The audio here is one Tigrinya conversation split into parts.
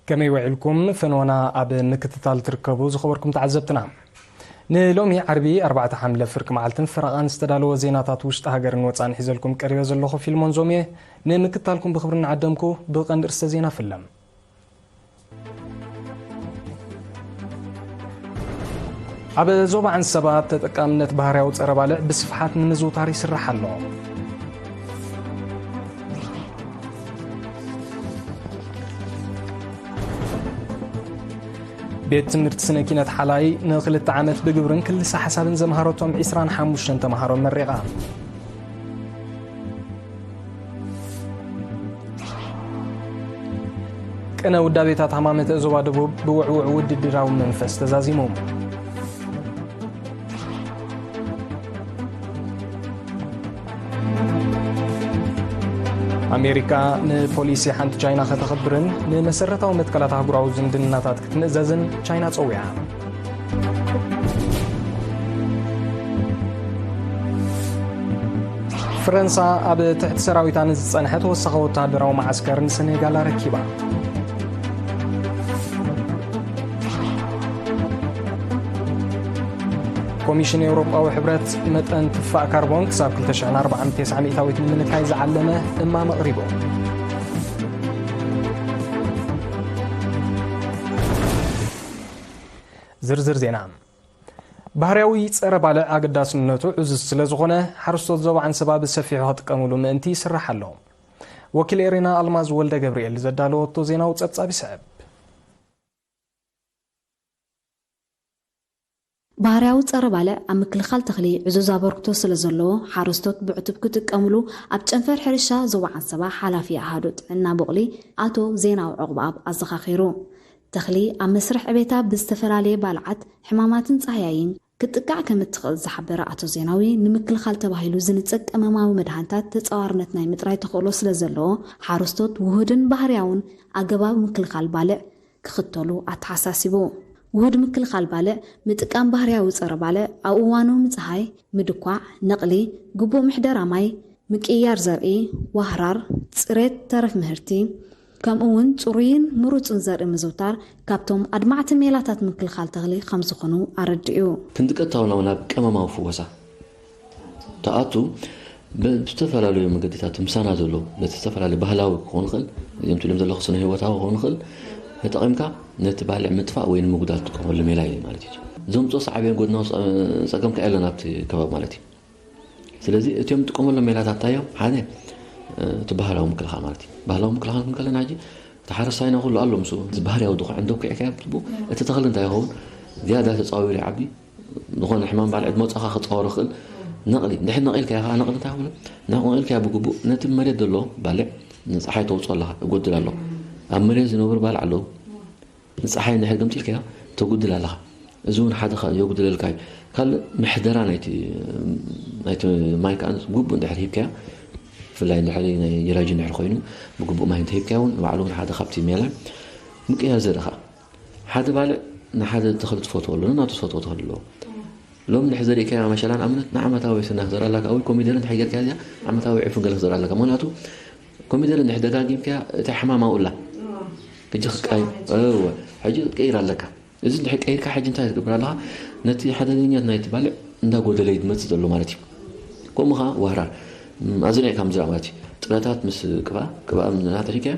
ከመይ ውዒልኩም? ፈንዋና ኣብ ምክትታል ትርከቡ ዝኸበርኩም ተዓዘብትና። ንሎሚ ዓርቢ ኣርባዕተ ሓምለ ፍርቂ መዓልትን ፈረቓን ዝተዳለወ ዜናታት ውሽጢ ሃገርን ወጻእን ሒዘልኩም ቀሪበ ዘለኹ ፊልሞን ዞም እየ። ንምክትታልኩም ብኽብሪ እናዓደምኩ ብቐንዲ ርእስተ ዜና ፍለም። ኣብ ዞባ ዓንሰባ ተጠቃምነት ባህርያዊ ጸረ ባልዕ ብስፍሓት ንምዝውታር ይስራሕ ኣሎ። ቤት ትምህርቲ ስነ ኪነት ሓላይ ንክልተ ዓመት ብግብርን ክልሰ ሓሳብን ዘምሃረቶም ዒስራን ሓሙሽተን ተምሃሮ መሪቓ። ቅነ ውዳቤታት ሃማመተ ዞባ ደቡብ ብውዕውዕ ውድድራዊ መንፈስ ተዛዚሙ። ኣሜሪካ ንፖሊሲ ሓንቲ ቻይና ከተኽብርን ንመሰረታዊ መትከላት ኣህጉራዊ ዝምድናታት ክትምእዘዝን ቻይና ጸዊዓ። ፈረንሳ ኣብ ትሕቲ ሰራዊታ ንዝጸንሐ ተወሳኺ ወተሃደራዊ መዓስከር ንሰኔጋል ኣረኪባ። ኮሚሽን ኤውሮጳዊ ሕብረት መጠን ትፋእ ካርቦን ክሳብ ክልተ ሽሕን ኣርባዓን ብተስዓ ሚእታዊት ንምንካይ ዝዓለመ እማመ ኣቕሪቡ። ዝርዝር ዜና። ባህርያዊ ጸረ ባልዕ ኣገዳስነቱ ዕዙዝ ስለ ዝኾነ፣ ሓረስቶት ዞባ ዓንሰባ ብሰፊሑ ክጥቀምሉ ምእንቲ ይስራሕ ኣሎ። ወኪል ኤሬና ኣልማዝ ወልደ ገብርኤል ዘዳለወቶ ዜናዊ ጸብጻብ ይስዕብ። ባህርያዊ ጸረ ባልዕ ኣብ ምክልኻል ተኽሊ ዕዙዝ ኣበርክቶ ስለ ዘለዎ፣ ሓረስቶት ብዕቱብ ክጥቀምሉ ኣብ ጨንፈር ሕርሻ ዞባ ዓንሰባ ሓላፊ ኣሃዱ ጥዕና ቡቕሊ ኣቶ ዜናዊ ዑቕብኣብ ኣዘኻኺሩ። ተኽሊ ኣብ መስርሕ ዕቤታ ብዝተፈላለየ ባልዓት፣ ሕማማትን ጻህያይን ክትጥቃዕ ከም እትኽእል ዝሓበረ ኣቶ ዜናዊ፣ ንምክልኻል ተባሂሉ ዝንጸግ ቀመማዊ መድሃኒታት ተጻዋርነት ናይ ምጥራይ ተኽእሎ ስለ ዘለዎ፣ ሓረስቶት ውሁድን ባህርያውን ኣገባብ ምክልኻል ባልዕ ክኽተሉ ኣተሓሳሲቡ። ውሁድ ምክልኻል ባልዕ ምጥቃም ባህርያዊ ጸረ ባልዕ ኣብ እዋኑ ምጽሃይ፣ ምድኳዕ፣ ነቕሊ፣ ግቡእ ምሕደራ ማይ፣ ምቅይያር ዘርኢ፣ ዋህራር፣ ጽሬት ተረፍ ምህርቲ፣ ከምኡ እውን ጽሩይን ምሩጽን ዘርኢ ምዝውታር ካብቶም ኣድማዕቲ ሜላታት ምክልኻል ተኽሊ ከም ዝኾኑ ኣረዲኡ። ክንዲ ቀጥታዊ ናብ፣ ናብ ቀመማዊ ፍወሳ ተኣቱ፣ ብ-፣ ብዝተፈላለዩ መገድታት ምሳና ዘሎ፣ ነቲ ዝተፈላለዩ ባህላዊ ክኸውን ይኽእል፣ እዚኦም ትብሎም ዘለኹ ስነ ህይወታዊ ክኸውን ይኽእል፣ ተጠቒምካ ነቲ ባልዕ ምጥፋእ ወይ ንምጉዳል ትጥቀመሉ ሜላ እዩ ማለት እዩ። ዘምፅኦ ሳዕቤን ጎድናዊ ፀ-፣ ፀገም ከ የለን ኣብቲ ከባቢ ማለት እዩ። ስለዚ እቲኦም ንጥቀመሎም ሜላታት እንታይ እዮም? ሓደ፣ እ፣ እቲ ባህላዊ ምክልኻል ማለት እዩ። ባህላዊ ምክልኻል ክንከለና ሕጂ እቲ ሓረስታይና ኩሉ ኣሎ ምስኡ። እዚ ባህርያዊ ድኹዒ እንዶ ኩዒካዮ ብግቡእ እቲ ተኽሊ እንታይ ይኸውን? ዝያዳ ተፃዊሩ ይዓቢ። ዝኾነ ሕማም ባልዕ ዝመፅኻ ክፃወሮ ይኽእል። ነቕሊ፣ እንድሕር ነቒልካዮ ከዓ ነቕሊ እንታይ ይብሉ? ነቒልካዮ ብግቡእ ነቲ መሬት ዘሎ ባልዕ ንፀሓይ ተውፅኦ ኣለኻ፣ ይጎድል ኣሎ። ኣብ መሬት ዝነብሩ ባልዕ ኣለዉ። ንፀሓይ እንድሕር ገምጢልካዮ ተጉድል ኣለኻ። እዚ እውን ሓደ ኸ-፣ የጉድለልካ እዩ። ካልእ ምሕደራ ናይቲ፣ ናይቲ ማይ ከዓ ግቡእ እንድሕር ሂብካዮ፣ ብፍላይ እንድሕር ናይ ጀራጅ እንድሕር ኮይኑ ብግቡእ ማይ እንተሂብካዮ እውን ንባዕሉ እውን ሓደ ካብቲ ሜላ ምቅያር ዘርኢ ኸዓ። ሓደ ባልዕ ንሓደ ተኽሊ ትፈትዎ ኣሎ፣ ናቱ ዝፈትዎ ተኽሊ ኣለዎ። ሎም እንድሕር ዘሪእካያ መሸላ ንኣብነት ንዓመታዊ ስርናይ ክዘርኣላካ ወይ ኮሚደረ እንድሕር ጌርካያ እዚኣ ዓመታዊ ዕፉን ገለ ክዘርኣላካ። ምኽንያቱ ኮሚደረ እንድሕር ደጋጊምካያ እታ ሕማም ኣብኡ ኣላ። ሕጂ ክቃይ-፣ እወ፣ ሕጂ ክትቀይር ኣለካ። እዚ እንድሕር ቀይርካ ሕጂ እንታይ ትገብር ኣለኻ? ነቲ ሓደገኛት ናይቲ ባልዕ እንዳጎደለ እዩ ዝመጽእ ዘሎ ማለት እዩ። ከምኡ ኸዓ ዋህራር፣ ም፣ ኣዝሪዕካ ምዝራእ ማለት እዩ። ጥረታት ምስ ቅብኣ፣ ቅብኣ እናተሪካያ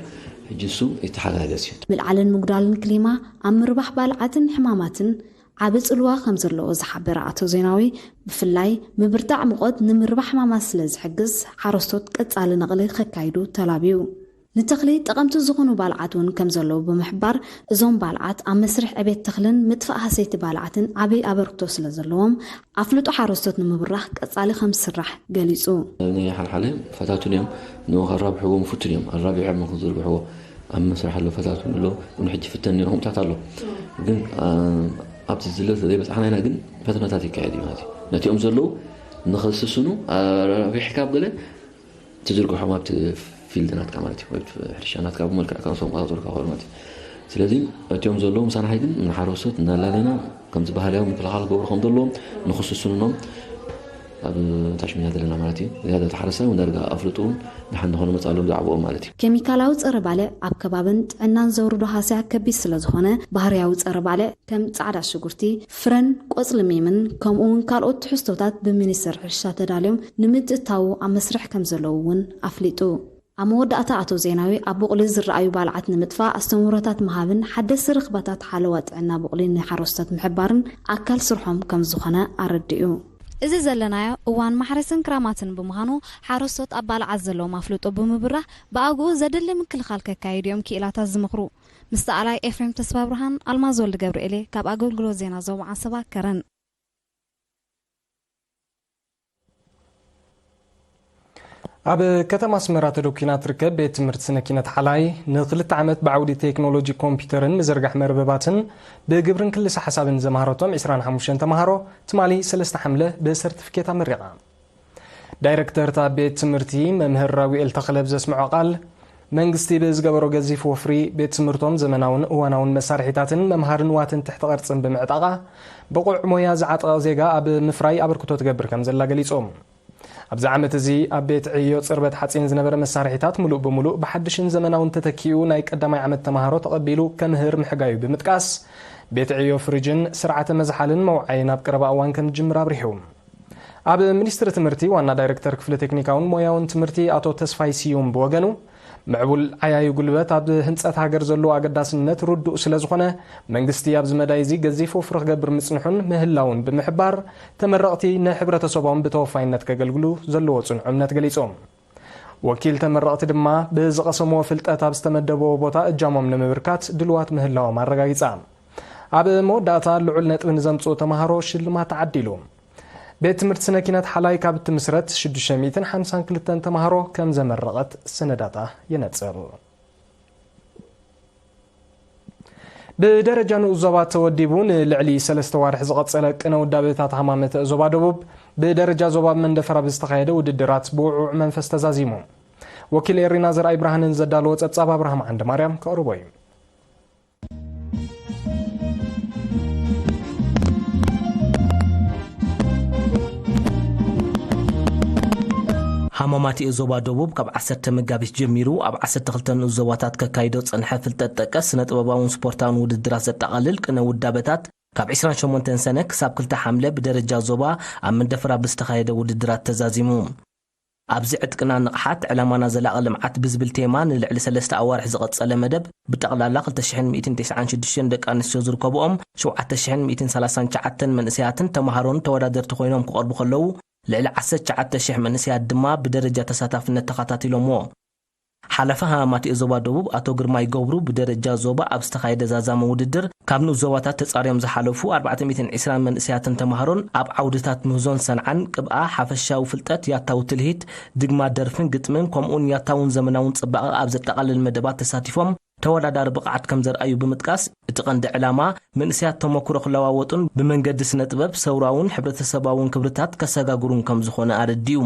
ሕጂ እሱ ይተሓጋገዝ እዩ። ምልዓልን ምጉዳልን ክሊማ ኣብ ምርባሕ ባልዓትን ሕማማትን ዓቢ ጽልዋ ከም ዘለዎ ዝሓበረ ኣቶ ዜናዊ፣ ብፍላይ ምብርታዕ ሙቐት ንምርባሕ ሕማማት ስለ ዝሕግዝ፣ ሓረስቶት ቀጻሊ ነቕሊ ከካይዱ ተላብዩ። ንተኽሊ ጠቐምቲ ዝኾኑ ባልዓት እውን ከም ዘለዉ ብምሕባር፣ እዞም ባልዓት ኣብ መስርሕ ዕቤት ተኽልን ምጥፋእ ሃሰይቲ ባልዓትን ዓቢ ኣበርክቶ ስለ ዘለዎም፣ ኣፍልጦ ሓረስቶት ንምብራኽ ቀጻሊ ከም ዝስራሕ ገሊጹ። ናይ ሓልሓለ ፈታቱን እዮም፣ ንኡ ከራብሕዎ ምፍቱን እዮም፣ ኣራቢሖም ክዝርግሕዎ ኣብ መስርሕ ኣሎ፣ ፈታቱን ኣሎ፣ እውን ሕጂ ፍተን ነይሩ፣ ከምኡታት ኣሎ። ግን፣ ኣ፣ ኣብቲ ዝለ ዘይበጻሕና ኢና፣ ግን ፈተነታት ይካየድ እዩ ማለት እዩ። ነቲኦም ዘለዉ ንኸስስኑ፣ ኣራቢሕካ ኣብ ገለ ትዝርግሖም ኣብቲ ፊልድ ናትካ ማለት እዩ፣ ወይ ሕርሻ ናትካ ብመልክዕ ካብ ሰው ቋጠሩ ካብ ማለት እዩ። ስለዚ እቲኦም ዘለዉ ምሳና ሓይ ግን ንሓረስቶት እናላለና ከምዚ ባህላዊ ምክልኻል ክገብሩ ከም ዘለዎም ንኽስስኑኖም ኣብ ታሽሚና ዘለና ማለት እዩ። ዝያዳ ተሓረስታይ እውን ዳርጋ ኣፍልጡ እውን ደሓን ዝኾነ መፅእ ኣሎ ብዛዕባኡ ማለት እዩ። ኬሚካላዊ ጸረ ባልዕ ኣብ ከባብን ጥዕናን ዘውርዶ ሃስያ ከቢድ ስለ ዝኾነ፣ ባህርያዊ ጸረ ባልዕ ከም ጻዕዳ ሽጉርቲ፣ ፍረን ቆጽሊ ሚምን፣ ከምኡ እውን ካልኦት ትሕዝቶታት ብሚኒስቴር ሕርሻ ተዳልዮም ንምትእታዉ ኣብ መስርሕ ከም ዘለዉ እውን ኣፍሊጡ። ኣብ መወዳእታ ኣቶ ዜናዊ ኣብ ቡቕሊ ዝረኣዩ ባልዓት ንምጥፋእ ኣስተምህሮታት ምሃብን ሓደስቲ ርኽባታት ሓለዋ ጥዕና ቡቕሊ ንሓረስቶት ምሕባርን ኣካል ስርሖም ከም ዝኾነ ኣረዲኡ። እዚ ዘለናዮ እዋን ማሕረስን ክራማትን ብምዃኑ ሓረስቶት ኣብ ባልዓት ዘለዎም ኣፍልጦ ብምብራህ ብኣግኡ ዘድሊ ምክልኻል ከካይዱ እዮም ክኢላታት ዝመኽሩ። ምስ ተኣላይ ኤፍሬም ተስፋብርሃን ኣልማዝ ወልደ ገብርኤል ካብ ኣገልግሎት ዜና ዞባ ዓሰባ ከረን። ኣብ ከተማ ኣስመራ ተደኲና ትርከብ ቤት ትምህርቲ ስነ ኪነት ሓላይ ንክልተ ዓመት ብዓውዲ ቴክኖሎጂ ኮምፒውተርን ምዝርጋሕ መርበባትን ብግብርን ክልሰ ሓሳብን ዘምሃረቶም ዕስራን ሓሙሽተን ተምሃሮ ትማሊ ሰለስተ ሓምለ ብሰርቲፊኬት ኣመሪቓ። ዳይረክተር እታ ቤት ትምህርቲ መምህር ራጉኤል ተኽለ ብዘስምዖ ቃል፣ መንግስቲ ብዝገበሮ ገዚፍ ወፍሪ ቤት ትምህርቶም ዘመናውን እዋናውን መሳርሒታትን መምሃሪ ንዋትን ትሕተ ቅርጽን ብምዕጣቓ ብቑዕ ሞያ ዝዓጠቐ ዜጋ ኣብ ምፍራይ ኣበርክቶ ትገብር ከም ዘላ ገሊጹ። ኣብዚ ዓመት እዚ ኣብ ቤት ዕዮ ጽርበት ሓጺን ዝነበረ መሳርሒታት ምሉእ ብምሉእ ብሓድሽን ዘመናውን ተተኪኡ ናይ ቀዳማይ ዓመት ተምሃሮ ተቐቢሉ ከምህር ምሕጋዩ ብምጥቃስ፣ ቤት ዕዮ ፍሪጅን ስርዓተ መዝሓልን መውዓይን ኣብ ቀረባ እዋን ከም ዝጅምር ኣብሪሁ። ኣብ ሚኒስትሪ ትምህርቲ ዋና ዳይሬክተር ክፍሊ ቴክኒካውን ሞያውን ትምህርቲ ኣቶ ተስፋይ ስዩም ብወገኑ፣ ምዕቡል ዓያዩ ጉልበት ኣብ ህንጸት ሃገር ዘለዎ ኣገዳስነት ርዱእ ስለ ዝኾነ፣ መንግስቲ ኣብዚ መዳይ እዚ ገዚፍ ወፍሪ ክገብር ምጽንሑን ምህላውን ብምሕባር፣ ተመረቕቲ ንሕብረተሰቦም ብተወፋይነት ከገልግሉ ዘለዎ ጽኑዕ እምነት ገሊጹ። ወኪል ተመረቕቲ ድማ ብዝቐሰምዎ ፍልጠት ኣብ ዝተመደብዎ ቦታ እጃሞም ንምብርካት ድልዋት ምህላዎም ኣረጋጊጻ። ኣብ መወዳእታ ልዑል ነጥቢ ንዘምጽኡ ተምሃሮ ሽልማት ተዓዲሉ። ቤት ትምህርቲ ስነ ኪነት ሓላይ ካብ እትምስረት ሽዱሽተ ሚእትን ሓምሳን ክልተን ተምሃሮ ከም ዘመረቐት ሰነዳታ የነጽር። ብደረጃ ንኡስ ዞባ ተወዲቡ ንልዕሊ ሰለስተ ዋርሕ ዝቐጸለ ቅነ ውዳበታት ሃማመተ ዞባ ደቡብ ብደረጃ ዞባ ኣብ መንደፈራ ብዝተኻየደ ውድድራት ብውዕውዕ መንፈስ ተዛዚሙ። ወኪል ኤሪና ዘርኣይ ብርሃንን ዘዳለዎ ጸብጻብ ኣብርሃም ዓንደ ማርያም ከቕርቦ እዩ። ሃማማቲኤ ዞባ ደቡብ ካብ ዓሰርተ መጋቢት ጀሚሩ ኣብ ዓሰርተ ክልተ ንኡስ ዞባታት ከካይዶ ዝጸንሐ ፍልጠት ጠቀስ ስነ ጥበባውን ስፖርታውን ውድድራት ዘጠቓልል ቅነ ውዳበታት ካብ ዕስራን ሸሞንተን ሰነ ክሳብ ክልተ ሓምለ ብደረጃ ዞባ ኣብ መንደፈራ ብዝተኻየደ ውድድራት ተዛዚሙ። ኣብዚ ዕጥቅና ንቕሓት ዕላማና ዘላቒ ልምዓት ብዝብል ቴማ ንልዕሊ ሰለስተ ኣዋርሕ ዝቐጸለ መደብ ብጠቕላላ ክልተ ሽሕን ሚእትን ተስዓን ሽዱሽተን ደቂ ኣንስትዮ ዝርከብኦም ሸውዓተ ሽሕን ሚእትን ሰላሳን ትሽዓተን መንእሰያትን ተምሃሮን ተወዳደርቲ ኮይኖም ክቐርቡ ከለዉ ልዕሊ ዓሰርተ ትሽዓተ ሽሕ መንእሰያት ድማ ብደረጃ ተሳታፍነት ተኸታቲሎምዎ። ሓላፊ ሃማማቲኤ ዞባ ደቡብ ኣቶ ግርማይ ገብሩ ብደረጃ ዞባ ኣብ ዝተኻየደ ዛዛሚ ውድድር ካብ ንኡስ ዞባታት ተጻርዮም ዝሓለፉ ኣርባዕተ ሚእትን ዕስራን መንእሰያትን ተምሃሮን ኣብ ዓውድታት ምህዞን ሰንዓን ቅብኣ ሓፈሻዊ ፍልጠት ያታዊ ትልሂት፣ ድግማ ደርፍን ግጥምን ከምኡውን ያታውን ዘመናውን ጽባቐ ኣብ ዘጠቓልል መደባት ተሳቲፎም ተወዳዳሪ ብቕዓት ከም ዘርኣዩ ብምጥቃስ፣ እቲ ቀንዲ ዕላማ መንእሰያት ተመኩሮ ክለዋወጡን ብመንገዲ ስነ ጥበብ ሰውራውን ሕብረተሰባውን ክብርታት ከሰጋግሩን ከም ዝኾነ ኣረዲኡ።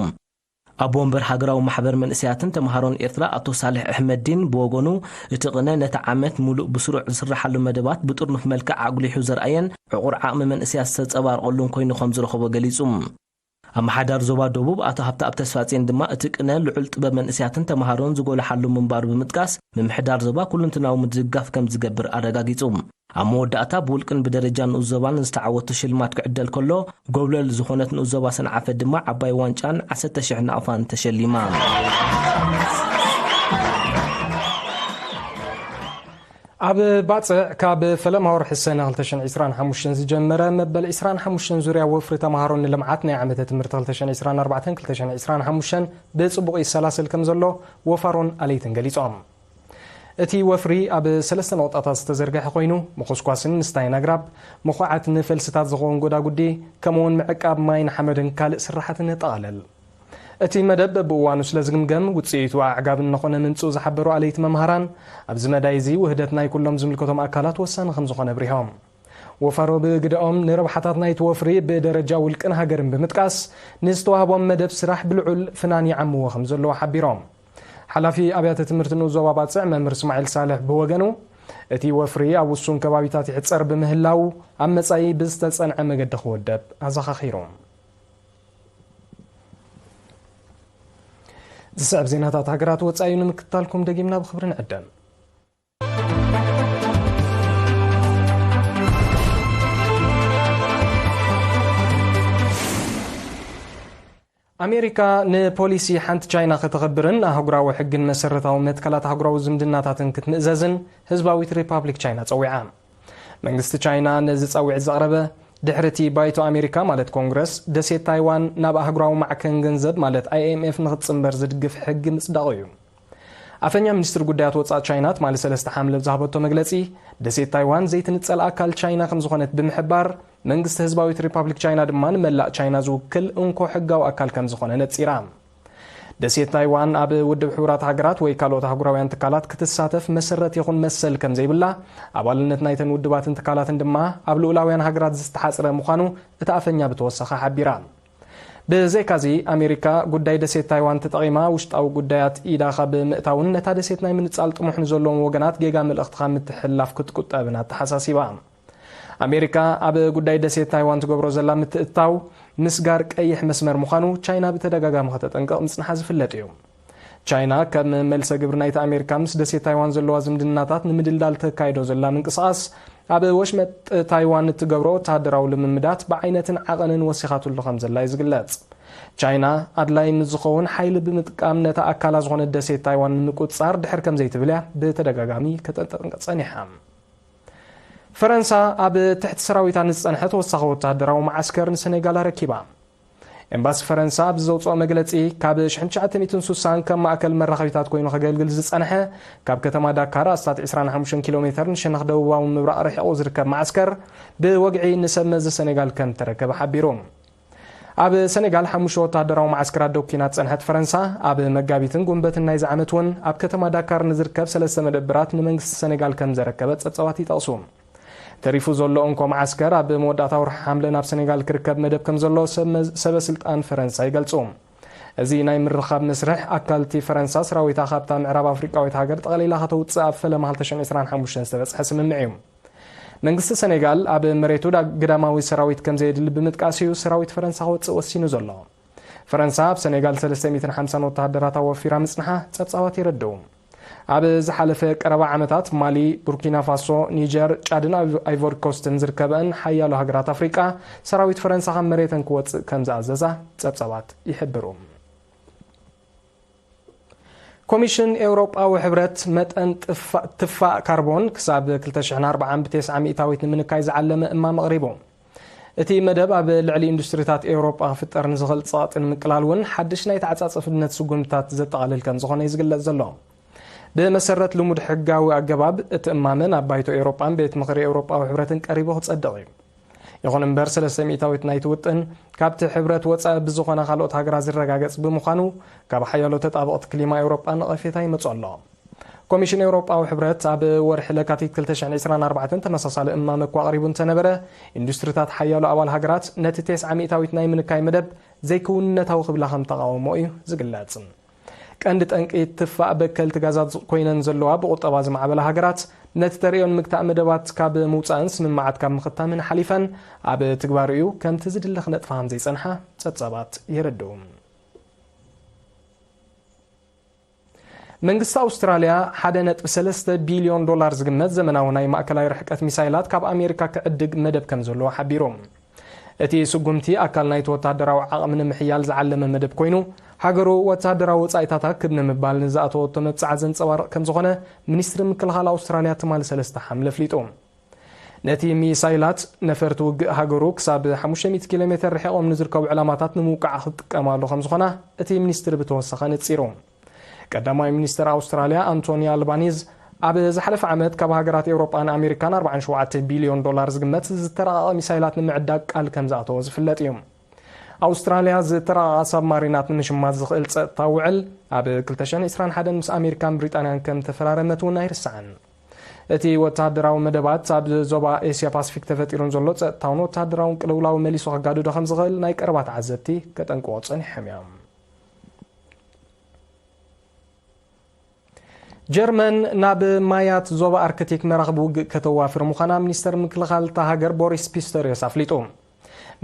ኣቦ ወንበር ሃገራዊ ማሕበር መንእሰያትን ተምሃሮን ኤርትራ ኣቶ ሳልሕ ኣሕመዲን ብወገኑ፣ እቲ ቅነ ነቲ ዓመት ሙሉእ ብስሩዕ ዝስረሓሉ መደባት ብጥርኑፍ መልክዕ ኣጉሊሑ ዘርኣየን ዕቑር ዓቕሚ መንእሰያት ዝተጸባርቐሉን ኮይኑ ከም ዝረኸቦ ገሊጹ። ኣመሓዳሪ ዞባ ደቡብ ኣቶ ሃብተኣብ ተስፋጽዮን ድማ፣ እቲ ቅነ ልዑል ጥበብ መንእሰያትን ተምሃሮን ዝጎልሓሉ ምንባሩ ብምጥቃስ፣ ምምሕዳር ዞባ ኩሉንትናዊ ምድግጋፍ ከም ዝገብር ኣረጋጊጹ። ኣብ መወዳእታ ብውልቅን ብደረጃ ንኡስ ዞባን ዝተዓወቱ ሽልማት ክዕደል ከሎ፣ ጎብለል ዝኾነት ንኡስ ዞባ ሰንዓፈ ድማ ዓባይ ዋንጫን ዓሰርተ ሽሕ ናቕፋን ተሸሊማ። ኣብ ባጽዕ ካብ ፈለማ ወርሒ ሰነ ክልተ ሽሕን ዕስራን ሓሙሽተን ዝጀመረ መበል ዕስራን ሓሙሽተን ዙርያ ወፍሪ ተምሃሮ ንልምዓት ናይ ዓመተ ትምህርቲ ክልተ ሽሕን ዕስራን ኣርባዕተን ክልተ ሽሕን ዕስራን ሓሙሽተን ብጽቡቕ ይሰላሰል ከም ዘሎ ወፋሮን ኣለይትን ገሊጾም። እቲ ወፍሪ ኣብ ሰለስተ ነቑጣታት ዝተዘርግሐ ኮይኑ፣ ምኹስኳስን ምስታይን ኣግራብ፣ ምኹዓት ንፈልስታት ዝኸውን ጎዳጉዲ፣ ከምኡውን ምዕቃብ ማይን ሓመድን ካልእ ስራሓትን የጠቓልል። እቲ መደብ በብእዋኑ ስለ ዝግምገም፣ ውጽኢቱ ኣዕጋቢ እናኾነ ምምጽኡ ዝሓበሩ ኣለይቲ መምሃራን፣ ኣብዚ መዳይ እዚ ውህደት ናይ ኩሎም ዝምልከቶም ኣካላት ወሳኒ ከም ዝኾነ ኣብሪሆም። ወፋሮ ብግደኦም፣ ንረብሓታት ናይቲ ወፍሪ ብደረጃ ውልቅን ሃገርን ብምጥቃስ፣ ንዝተዋህቦም መደብ ስራሕ ብልዑል ፍናን ይዓምዎ ከም ዘለዎ ሓቢሮም። ሓላፊ ኣብያተ ትምህርቲ ንኡስ ዞባ ባጽዕ መምህር እስማዒል ሳልሕ ብወገኑ፣ እቲ ወፍሪ ኣብ ውሱን ከባቢታት ይሕጸር ብምህላዉ፣ ኣብ መጻኢ ብዝተጸንዐ መገዲ ክውደብ ኣዘኻኺሩ። ዝስዕብ ዜናታት ሃገራት ወጻኢ እዩ ንምክትታልኩም ደጊምና ብኽብሪ ንዕደም። ኣሜሪካ ንፖሊሲ ሓንቲ ቻይና ከተኽብርን ኣህጉራዊ ሕግን መሰረታዊ መትከላት ኣህጉራዊ ዝምድናታትን ክትምእዘዝን ህዝባዊት ሪፓብሊክ ቻይና ጸዊዓ። መንግስቲ ቻይና ነዚ ጻዊዒት ዘቕረበ፣ ድሕሪ እቲ ባይቶ ኣሜሪካ ማለት ኮንግረስ፣ ደሴት ታይዋን ናብ ኣህጉራዊ ማዕከን ገንዘብ ማለት ኣይ ኤም ኤፍ ንኽትጽንበር ዝድግፍ ሕጊ ምጽዳቑ እዩ። ኣፈኛ ሚኒስትሪ ጉዳያት ወጻኢ ቻይና ትማሊ ሰለስተ ሓምለ ብዝሃበቶ መግለጺ፣ ደሴት ታይዋን ዘይትንጸል ኣካል ቻይና ከም ዝኾነት ብምሕባር፣ መንግስቲ ህዝባዊት ሪፓብሊክ ቻይና ድማ ንመላእ ቻይና ዝውክል እንኮ ሕጋዊ ኣካል ከም ዝኾነ ነጺራ። ደሴት ታይዋን ኣብ ውድብ ሕቡራት ሃገራት ወይ ካልኦት ኣህጉራውያን ትካላት ክትሳተፍ መሰረት ይኹን መሰል ከም ዘይብላ፣ ኣባልነት ናይተን ውድባትን ትካላትን ድማ ኣብ ልኡላውያን ሃገራት ዝተሓጽረ ምዃኑ እታ ኣፈኛ ብተወሳኺ ሓቢራ። ብዘይካዚ፣ ኣሜሪካ ጉዳይ ደሴት ታይዋን ተጠቒማ ውሽጣዊ ጉዳያት ኢዳ ካብ ምእታውን ነታ ደሴት ናይ ምንጻል ጥሙሕ ንዘለዎም ወገናት ጌጋ መልእኽቲ ካብ ምትሕልላፍ ክትቁጠብን ኣተሓሳሲባ። ኣሜሪካ ኣብ ጉዳይ ደሴት ታይዋን ትገብሮ ዘላ ምትእትታው ምስጋር ቀይሕ መስመር ምዃኑ ቻይና ብተደጋጋሚ ከተጠንቅቕ ምጽንሓ ዝፍለጥ እዩ። ቻይና ከም መልሰ ግብሪ ናይቲ ኣሜሪካ ምስ ደሴት ታይዋን ዘለዋ ዝምድናታት ንምድልዳል ተካይዶ ዘላ ምንቅስቓስ፣ ኣብ ወሽመጥ ታይዋን እትገብሮ ወተሃደራዊ ልምምዳት ብዓይነትን ዓቐንን ወሲኻትሉ ከም ዘላ እዩ ዝግለጽ። ቻይና ኣድላይ ምስ ዝኸውን ሓይሊ ብምጥቃም ነታ ኣካላ ዝኾነት ደሴት ታይዋን ንምቁጽጻር ድሕር ከም ዘይትብል እያ ብተደጋጋሚ ከተጠንቅቕ ጸኒሓ። ፈረንሳ ኣብ ትሕቲ ሰራዊታ ንዝጸንሐ ተወሳኺ ወተሃደራዊ መዓስከር ንሰኔጋል ኣረኪባ። ኤምባሲ ፈረንሳ ኣብ ዘውጽኦ መግለጺ፣ ካብ ሽሕን ትሽዓተ ሚእትን ሱሳን ከም ማእከል መራኸቢታት ኮይኑ ከገልግል ዝጸንሐ፣ ካብ ከተማ ዳካር ኣስታት ዕስራን ሓሙሽተን ኪሎ ሜተር ንሸነኽ ደቡባዊ ምብራቕ ርሒቑ ዝርከብ መዓስከር፣ ብወግዒ ንሰብ መዚ ሰኔጋል ከም ተረከበ ሓቢሩ። ኣብ ሰኔጋል ሓሙሽተ ወተሃደራዊ መዓስከራት ደው ኲናት ዝጸንሐት ፈረንሳ፣ ኣብ መጋቢትን ጉንበትን ናይዚ ዓመት እውን ኣብ ከተማ ዳካር ንዝርከብ ሰለስተ መደብራት ንመንግስቲ ሰኔጋል ከም ዘረከበት ጸብጻባት ይጠቕሱ። ተሪፉ ዘሎ እንኮ መዓስከር ኣብ መወዳእታ ወርሒ ሓምለ ናብ ሰኔጋል ክርከብ መደብ ከም ዘሎ ሰብ መዝ-፣ ሰበ ስልጣን ፈረንሳ ይገልጹ። እዚ ናይ ምርኻብ መስርሕ ኣካል እቲ ፈረንሳ ሰራዊታ ካብታ ምዕራብ ኣፍሪቃዊት ሃገር ጠቕሊላ ከተውጽእ ኣብ ፈለማ ክልተ ሽሕን ዕስራን ሓሙሽተን ዝተበጽሐ ስምምዕ እዩ። መንግስቲ ሰኔጋል ኣብ መሬቱ ዳ-፣ ግዳማዊ ሰራዊት ከም ዘየድሊ ብምጥቃስ እዩ ሰራዊት ፈረንሳ ክወጽእ ወሲኑ ዘሎ። ፈረንሳ ኣብ ሰኔጋል ሰለስተ ሚእትን ሓምሳን ወተሃደራት ኣወፊራ ምጽንሓ ጸብጻባት የረድኡ። ኣብ ዝሓለፈ ቀረባ ዓመታት ማሊ፣ ቡርኪና ፋሶ፣ ኒጀር፣ ጫድን ኣይቭ-፣ ኣይቮሪ ኮስትን ዝርከበአን ሓያሎ ሃገራት ኣፍሪቃ ሰራዊት ፈረንሳ ካብ መሬተን ክወጽእ ከም ዝኣዘዛ ጸብጻባት ይሕብሩ። ኮሚሽን ኤውሮጳዊ ሕብረት መጠን ጥፋ-፣ ትፋእ ካርቦን ክሳብ ክልተ ሽሕን ኣርባዓን ብተስዓ ሚእታዊት ንምንካይ ዝዓለመ እማም ኣቕሪቡ። እቲ መደብ ኣብ ልዕሊ ኢንዱስትሪታት ኤውሮጳ ክፍጠር ንዝኽእል ጸቕጢ ንምቅላል እውን ሓድሽ ናይ ተዓጻጻፍነት ስጉምትታት ዘጠቓልል ከም ዝኾነ እዩ ዝግለጽ ዘሎ። ብመሰረት ልሙድ ሕጋዊ ኣገባብ፣ እቲ እማመ ናብ ባይቶ ኤውሮጳን ቤት ምኽሪ ኤውሮጳዊ ሕብረትን ቀሪቡ ክጸድቕ እዩ። ይኹን እምበር፣ ሰለስተ ሚእታዊት ናይቲ ውጥን ካብቲ ሕብረት ወጻኢ ብዝኾና ካልኦት ሃገራት ዝረጋገጽ ብምዃኑ፣ ካብ ሓያሎ ተጣበቕቲ ክሊማ ኤውሮጳ ነቐፌታ ይመጽኦ ኣሎ። ኮሚሽን ኤውሮጳዊ ሕብረት ኣብ ወርሒ ለካቲት ክልተ ሽሕን ዕስራን ኣርባዕተን ተመሳሳሊ እማመ እኳ ኣቕሪቡ እንተነበረ፣ ኢንዱስትሪታት ሓያሎ ኣባል ሃገራት ነቲ ተስዓ ሚእታዊት ናይ ምንካይ መደብ ዘይክውንነታዊ ክብላ ከም ተቓወሞ እዩ ዝግለጽ። ቀንዲ ጠንቂ ትፋእ በከልቲ ጋዛት ኮይነን ዘለዋ ብቁጠባ ዝማዕበላ ሃገራት፣ ነቲ ተርእዮን ምግታእ መደባት ካብ ምውጻእን ስምምዓት ካብ ምኽታምን ሓሊፈን፣ ኣብ ትግባርኡ ከምቲ ዝድለ ክነጥፋ ከም ዘይጸንሓ ጸብጻባት የረድኡ። መንግስቲ ኣውስትራልያ ሓደ ነጥቢ ሰለስተ ቢልዮን ዶላር ዝግመት ዘመናዊ ናይ ማእከላይ ርሕቀት ሚሳይላት ካብ ኣሜሪካ ክዕድግ መደብ ከም ዘለዎ ሓቢሩ። እቲ ስጉምቲ ኣካል ናይቲ ወተሃደራዊ ዓቕሚ ንምሕያል ዝዓለመ መደብ ኮይኑ፣ ሃገሩ ወተሃደራዊ ወጻኢታታ ክብ ንምባል ንዝኣተወቶ መብጽዓ ዘንጸባርቕ ከም ዝኾነ ሚኒስትሪ ምክልኻል ኣውስትራልያ ትማሊ ሰለስተ ሓምለ ኣፍሊጡ። ነቲ ሚሳይላት፣ ነፈርቲ ውግእ ሃገሩ ክሳብ ሓሙሽተ ሚእቲ ኪሎ ሜተር ርሒቖም ንዝርከቡ ዕላማታት ንምውቃዕ ክትጥቀማሉ ከም ዝኾና እቲ ሚኒስትሪ ብተወሳኺ ኣነጺሩ። ቀዳማይ ሚኒስትር ኣውስትራልያ ኣንቶኒ ኣልባኒዝ፣ ኣብ ዝሓለፈ ዓመት ካብ ሃገራት ኤውሮጳን ኣሜሪካን ኣርባዓን ሸውዓተ ቢልዮን ዶላር ዝግመት ዝተራቐቐ ሚሳይላት ንምዕዳግ ቃል ከም ዝኣተወ ዝፍለጥ እዩ። ኣውስትራልያ ዝተራቐቓ ሳብማሪናት ንምሽማት ዝኽእል ጸጥታ ውዕል ኣብ ክልተ ሽሕን ዕስራን ሓደን ምስ ኣሜሪካን ብሪጣንያን ከም ተፈራረመት እውን ኣይርሳዕን። እቲ ወተሃደራዊ መደባት ኣብ ዞባ ኤስያ ፓሲፊክ ተፈጢሩን ዘሎ ጸጥታውን ወተሃደራውን ቅልውላው መሊሱ ከጋድዶ ከም ዝኽእል ናይ ቀረባ ተዓዘብቲ ከጠንቅቑ ጸኒሖም እዮም። ጀርመን ናብ ማያት ዞባ ኣርክቲክ መራኽቢ ውግእ ከተዋፍር ምዃና ሚኒስተር ምክልኻል እታ ሃገር ቦሪስ ፒስተሪዮስ ኣፍሊጡ።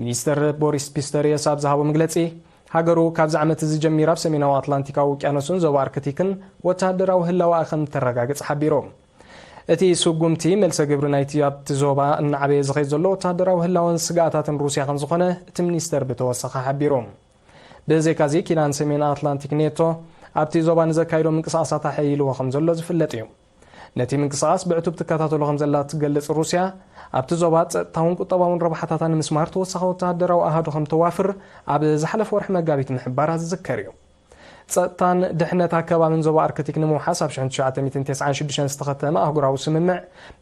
ሚኒስተር ቦሪስ ፒስተሪዮስ ኣብ ዝሃቦ መግለጺ፣ ሃገሩ ካብዚ ዓመት እዚ ጀሚራ ኣብ ሰሜናዊ ኣትላንቲካዊ ውቅያኖስን ዞባ ኣርክቲክን ወተሃደራዊ ህላወኣ ከም እተረጋግጽ ሓቢሩ። እቲ ስጉምቲ፣ መልሰ ግብሪ ናይቲ ኣብቲ ዞባ እናዓበየ ዝኸይድ ዘሎ ወተሃደራዊ ህላወን ስግኣታትን ሩስያ ከም ዝኾነ እቲ ሚኒስተር ብተወሳኺ ሓቢሩ። ብዘይካዚ፣ ኪዳን ሰሜን ኣትላንቲክ ኔቶ ኣብቲ ዞባ ንዘካይዶ ምንቅስቓሳት ኣሐይልዎ ከም ዘሎ ዝፍለጥ እዩ። ነቲ ምንቅስቓስ ብዕቱብ ትከታተሎ ከም ዘላ ትገልጽ ሩስያ፣ ኣብቲ ዞባ ጸጥታውን ቁጠባውን ረብሓታታ ንምስማር ተወሳኺ ወተሃደራዊ ኣሃዱ ከም ተዋፍር ኣብ ዝሓለፈ ወርሒ መጋቢት ምሕባራ ዝዝከር እዩ። ጸጥታን ድሕነት ኣከባብን ዞባ ኣርክቲክ ንምውሓስ ኣብ ሽሕን ትሽዓተ ሚእትን ተስዓን ሽዱሽተን ዝተኸተመ ኣህጉራዊ ስምምዕ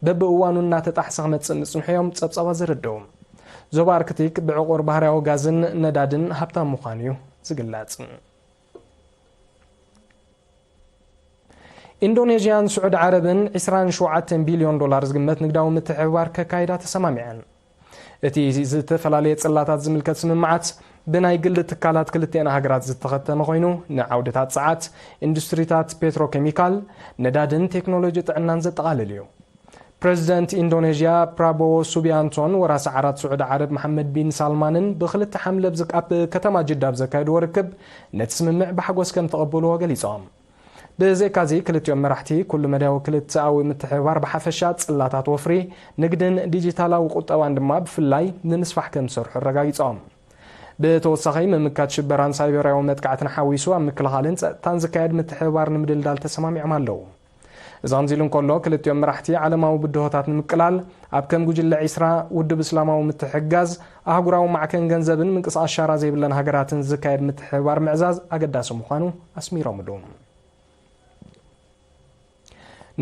በብእዋኑ እናተጣሕሰ ክመጽእ ምጽንሑ እዮም ጸብጻባት ዘረድኡ። ዞባ ኣርክቲክ ብዕቑር ባህርያዊ ጋዝን ነዳድን ሃብታም ምዃኑ እዩ ዝግለጽ። ኢንዶኔዥያን ስዑዲ ዓረብን ዕስራን ሸውዓተን ቢልዮን ዶላር ዝግመት ንግዳዊ ምትሕብባር ከካይዳ ተሰማሚዐን። እቲ ዝተፈላለየ ጽላታት ዝምልከት ስምምዓት ብናይ ግሊ ትካላት ክልቲአን ሃገራት ዝተኸተመ ኮይኑ፣ ንዓውድታት ጸዓት፣ ኢንዱስትሪታት ፔትሮኬሚካል፣ ነዳድን ቴክኖሎጂ ጥዕናን ዘጠቓልል እዩ። ፕረዚደንት ኢንዶኔዥያ ፕራቦዎ ሱቢያንቶን ወራሲ ዓራት ስዑዲ ዓረብ መሓመድ ቢን ሳልማንን ብክልተ ሓምለ ኣብ ዘ-፣ ኣብ ከተማ ጅዳ ኣብ ዘካየድዎ ርክብ ነቲ ስምምዕ ብሓጎስ ከም ተቐበልዎ ገሊጾም። ብዘይካዚ፣ ክልቲኦም መራሕቲ ኩሉ መዳያዊ ክልተኣዊ ምትሕብባር ብሓፈሻ፣ ጽላታት ወፍሪ፣ ንግድን ዲጂታላዊ ቁጠባን ድማ ብፍላይ ንምስፋሕ ከም ዝሰርሑ ኣረጋጊጾም። ብተወሳኺ፣ ምምካት ሽበራን ሳይበራዊ መጥቃዕትን ሓዊሱ ኣብ ምክልኻልን ጸጥታን ዝካየድ ምትሕብባር ንምድልዳል ተሰማሚዖም ኣለዉ። እዚ ከምዚ ኢሉ እንከሎ፣ ክልቲኦም መራሕቲ ዓለማዊ ብድሆታት ንምቅላል ኣብ ከም ጉጅለ ዒስራ፣ ውድብ እስላማዊ ምትሕግጋዝ፣ ኣህጉራዊ ማዕከን ገንዘብን ምንቅስቓስ ሻራ ዘይብለን ሃገራትን ዝካየድ ምትሕብባር ምዕዛዝ ኣገዳሲ ምዃኑ ኣስሚሮምሉ።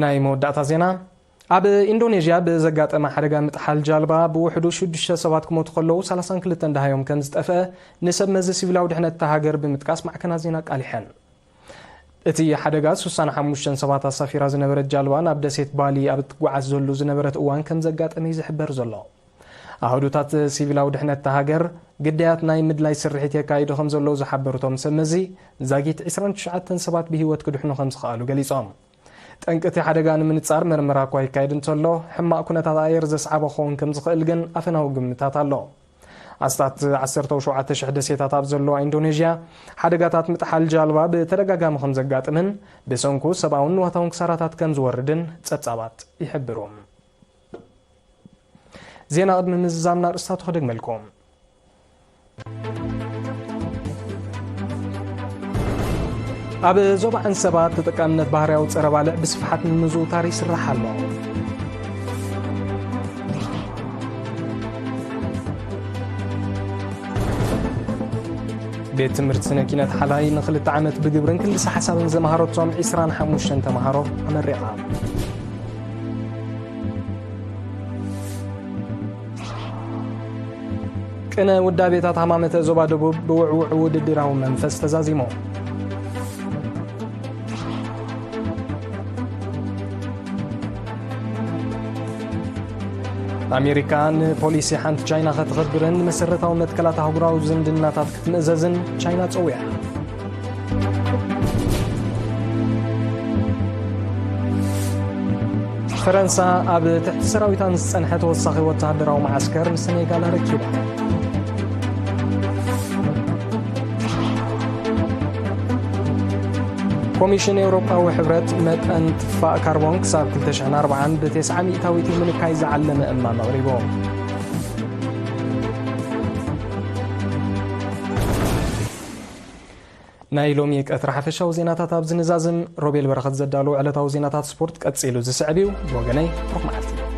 ናይ መወዳእታ ዜና። ኣብ ኢንዶኔዥያ ብዘጋጠመ ሓደጋ ምጥሓል ጃልባ ብውሕዱ ሽዱሽተ ሰባት ክሞቱ ከለዉ፣ ሰላሳን ክልተን ደሃዮም ከም ዝጠፍአ ንሰብ መዚ ሲቪላዊ ድሕነት እታ ሃገር ብምጥቃስ ማዕከናት ዜና ኣቃሊሐን። እቲ ሓደጋ፣ ሱሳን ሓሙሽተን ሰባት ኣሳፊራ ዝነበረት ጃልባ ናብ ደሴት ባሊ ኣብ እትጓዓዘሉ ዝነበረት እዋን ከም ዘጋጠመ እዩ ዝሕበር ዘሎ። ኣህዱታት ሲቪላዊ ድሕነት እታ ሃገር ግዳያት ናይ ምድላይ ስርሒት የካይዱ ከም ዘለዉ ዝሓበሩ እቶም ሰብ መዚ፣ ዛጊት ዕስራን ትሽዓተን ሰባት ብህይወት ክድሕኑ ከም ዝኸኣሉ ገሊጾም። ጠንቂ እቲ ሓደጋ ንምንጻር መርመራ እኳ ይካየድ እንተሎ፣ ሕማቕ ኩነታት ኣየር ዘስዓቦ ክኸውን ከም ዝኽእል ግን ኣፈናዊ ግምታት ኣሎ። ኣስታት ዓሰርተ ሸውዓተ ሽሕ ደሴታት ኣብ ዘለዋ ኢንዶኔዥያ፣ ሓደጋታት ምጥሓል ጃልባ ብተደጋጋሚ ከም ዘጋጥምን ብሰንኩ ሰብኣውን ንዋታውን ክሳራታት ከም ዝወርድን ጸብጻባት ይሕብሩ። ዜና ቅድሚ ምዝዛምና፣ ኣርእስታቱ ክደግመልኩም። ኣብ ዞባ ዓንሰባ ተጠቃምነት ባህርያዊ ጸረ ባልዕ ብስፍሓት ንምዝውታር ይስራሕ ኣሎ። ቤት ትምህርቲ ስነ ኪነት ሓላይ ንክልተ ዓመት ብግብርን ክልሰ ሓሳብን ዘምሃረቶም ዕስራን ሓሙሽተን ተምሃሮ ኣመሪቓ። ቅነ ውዳቤታት ሃማመተ ዞባ ደቡብ ብውዕውዕ ውድድራዊ መንፈስ ተዛዚሙ። ኣሜሪካ ንፖሊሲ ሓንቲ ቻይና ከተኽብርን ንመሰረታዊ መትከላት ኣህጉራዊ ዝምድናታት ክትምእዘዝን ቻይና ጸዊዓ። ፈረንሳ ኣብ ትሕቲ ሰራዊታ ንዝጸንሐ ተወሳኺ ወተሃደራዊ መዓስከር ንሰኔጋል ኣረኪባ። ኮሚሽን ኤውሮጳዊ ሕብረት መጠን ትፋእ ካርቦን ክሳብ ክልተ ሽሕን ኣርባዓን ብተስዓ ሚእታዊት ንምንካይ ዝዓለመ እማም ኣቕሪቡ። ናይ ሎሚ ቀትሪ ሓፈሻዊ ዜናታት ኣብዚ ንዛዝም። ሮቤል በረኸት ዘዳለዎ ዕለታዊ ዜናታት ስፖርት ቀጺሉ ዝስዕብ እዩ። ብወገነይ፣ ብሩኽ መዓልቲ።